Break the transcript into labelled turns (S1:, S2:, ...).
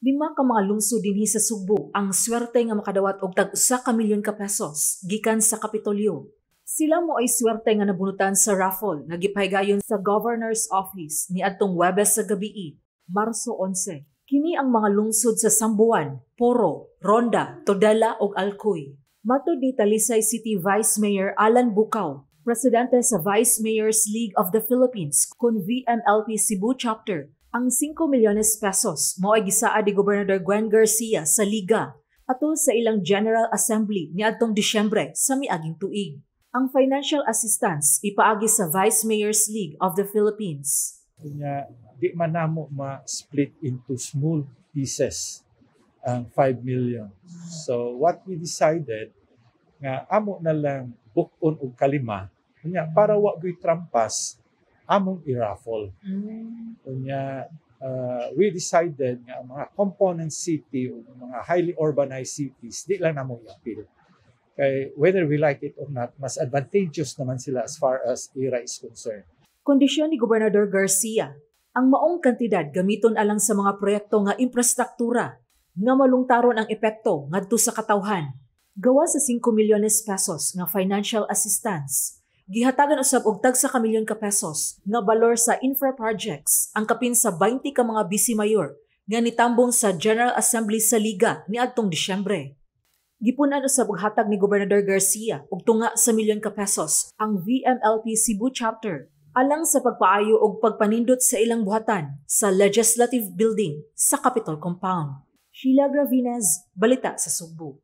S1: Lima ka mga lungsod dinhi sa Sugbo ang swerte nga makadawat og tag 1 ka milyon ka pesos gikan sa Kapitolyo. Sila maoy swerte nga nabunutan sa raffle nga gipahigayon sa Governor's Office niadtong Huwebes sa gabii, Marso 11. Kini ang mga lungsod sa Samboan, Poro, Ronda, Tudela ug Alcoy. Matod ni Talisay City Vice Mayor Alan Bucao, presidente sa Vice Mayors League of the Philippines kon VMLP Cebu Chapter, ang 5 milyones pesos mao ay gisaad ni Gobernador Gwen Garcia sa Liga atol sa ilang General Assembly niadtong Disyembre sa miaging tuig. Ang financial assistance ipaagi sa Vice Mayors League of the Philippines.
S2: Unya, di man namo ma-split into small pieces ang 5 million. So what we decided nga amo na lang buk-on og kalima, unya para wa gyud trampas, among i-raffle. Unya we decided nga ang mga component city o mga highly urbanized cities, di lang namo i-appeal. Kay whether we like it or not, mas advantageous naman sila as far as IRA is concerned.
S1: Kondisyon ni Gobernador Garcia, ang maong kantidad gamiton alang sa mga proyekto nga imprastruktura nga malungtaron ang epekto ngadto sa katawhan. Gawas sa 5 milyones pesos nga financial assistance, gihatagan usab og tagsa ka milyon ka pesos nga balor sa infra projects ang kapin sa 20 ka mga vice mayor nga nitambong sa General Assembly sa Liga niadtong Disyembre. Gipun-an usab og hatag ni Gobernador Garcia og tunga sa milyon ka pesos ang VMLP Cebu Chapter alang sa pagpaayo og pagpanindot sa ilang buhatan sa Legislative Building sa Capitol Compound. Sheila Gravines, Balita sa Sugbo.